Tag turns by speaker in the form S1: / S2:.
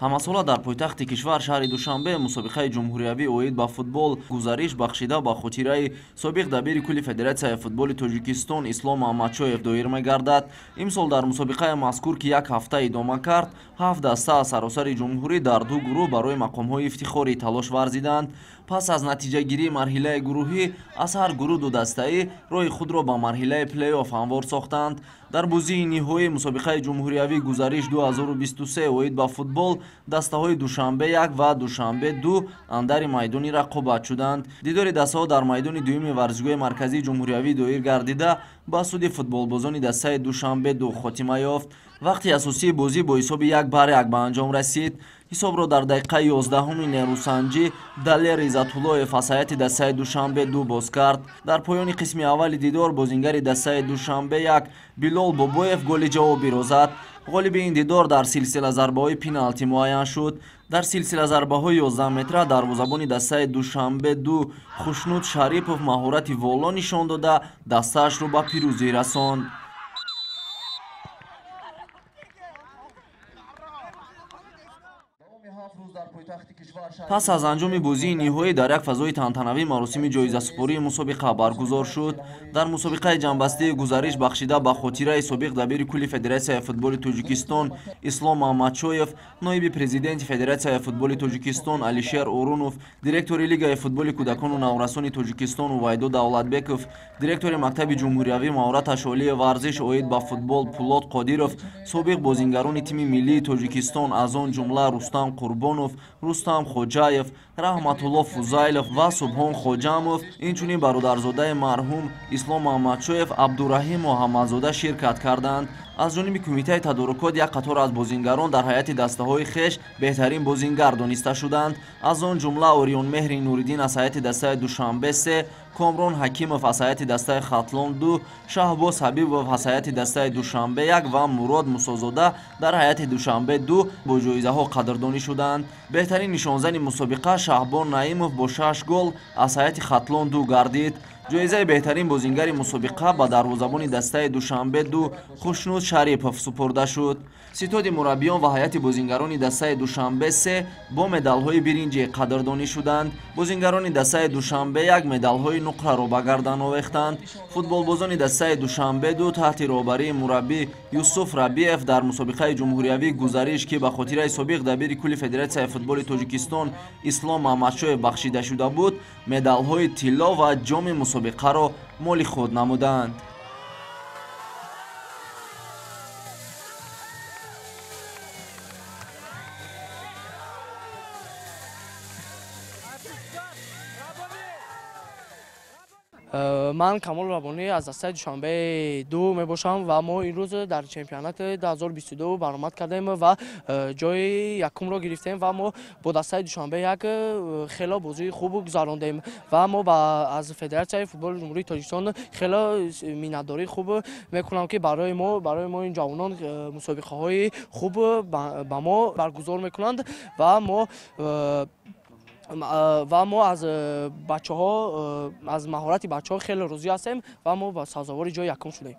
S1: Ҳамасола дар пойтахти кишвар шаҳри Душанбе мусобиқаи ҷумҳуриявӣ оид ба футбол гузариш бахшида ба хотираи собиқ дабири кулли Федератсияи футболи Тоҷикистон Ислом Маҳмадшоев доир мегардад. Имсол дар мусобиқаи мазкур, ки як ҳафта идома кард, 7 даста аз саросари ҷумҳурӣ дар ду гурӯҳ барои мақомҳои ифтихорӣ талош варзиданд. Пас аз натиҷагирии марҳилаи гурӯҳӣ аз ҳар гурӯҳ ду дастаӣ роҳи худро ба марҳилаи плей-офф ҳамвор сохтанд. Дар бозии ниҳоии мусобиқаи ҷумҳуриявӣ гузариш 2023 оид ба футбол дастаҳои Душанбе 1 ва Душанбе 2 андари майдони рақобат шуданд. Дидори дастаҳо дар майдони дуюми варзишгоҳи марказии ҷумҳуриявӣ доир гардида ба суди футболбозони дастаи Душанбе 2 хотима ёфт. Вақти асосии бозӣ бо ҳисоби 1-1 ба анҷом расид. Ҳисобро дар дақиқаи 11-уми нерӯсанҷӣ Далер Иззатуллоев аз ҳайати дастаи Душанбе 2 боз кард. Дар поёни қисми аввали дидор бозингари дастаи Душанбе 1 Билол Бобоев голи ҷавобиро зад. Ғолиби ин дидор дар силсила зарбаҳои пеналти муайян шуд. Дар силсила зарбаҳои 11 метра дарвозабони дастаи Душанбе 2 Хушнуд Шарипов маҳорати воло нишон дода дастаашро ба пирӯзӣ расонд. Пас аз анҷоми бозии ниҳоӣ дар як фазои тантанавӣ маросими ҷоизасупории мусобиқа баргузор шуд. Дар мусобиқаи ҷанбастии гузариш бахшида ба хотираи собиқ дабири кулли Федератсияи футболи Тоҷикистон Ислом Маҳмадшоев, ноиби президенти Федератсияи футболи Тоҷикистон Алишер Орунов, директори Лигаи футболи кӯдакону наврасони Тоҷикистон Увайдо Давлатбеков, директори мактаби ҷумҳуриявӣ маҳораташ олии варзиш оид ба футбол Пулод Қодиров, собиқ бозингарони тими миллии Тоҷикистон аз он ҷумла Рустам Қурбонов, Рустам Хоҷаев, Раҳматулло Фузайлов ва Субҳон Хоҷамов, инчунин бародарзодаи марҳум Ислом Маҳмадшоев Абдураҳим Муҳаммадзода ширкат карданд. Аз ҷониби кумитаи тадорукот як қатор аз бозингарон дар ҳайати дастаҳои хеш беҳтарин бозингар дониста шуданд. Аз он ҷумла Ориёнмеҳри Нуриддин аз ҳайати дастаи Душанбе 3, Комрон Ҳакимов аз ҳайати дастаи Хатлон 2, Шаҳбоз Ҳабибов аз ҳайати дастаи Душанбе 1 ва Мурод Мусозода дар ҳайати Душанбе 2 бо ҷоизаҳо қадрдонӣ шуданд. Беҳтарин нишонзани мусобиқа Шаҳбон Наимов бо 6 гол аз ҳайати Хатлон 2 гардид. Ҷоизаи беҳтарин бозингари мусобиқа ба дарвозабони дастаи Душанбе 2 Хушнуд Шарипов супурда шуд. Ситоди мураббиён ва ҳайати бозингарони дастаи Душанбе 3 бо медалҳои биринҷӣ қадрдонӣ шуданд. Бозингарони дастаи Душанбе 1 медалҳои нуқраро ба гардан овехтанд. Футболбозони дастаи Душанбе 2 таҳти роҳбарии мураббӣ Юсуф Рабиев дар мусобиқаи ҷумҳуриявӣ гузариш, ки ба хотираи собиқ дабири кулли Федератсияи футболи Тоҷикистон Ислом Маҳмадшоев бахшида шуда буд, медалҳои тилло ва ҷоми мусобиқаро моли худ намуданд.
S2: Ман Камол Рабонӣ аз дастаи Душанбе 2 мебошам ва мо имрӯз дар чемпионати 2022 баромад кардем ва ҷои якумро гирифтем ва мо бо дастаи Душанбе 1 хело бозии хуб гузарондем ва мо аз Федератсияи футболи Ҷумҳурии Тоҷикистон хело миннатдории хуб мекунам, ки барои мо ин ҷавонон мусобиқаҳои хуб ба мо баргузор мекунанд ва мо аз бачаҳо, аз маҳорати бачаҳо хеле розӣ ҳастем ва мо ба сазовори ҷои якум шудем.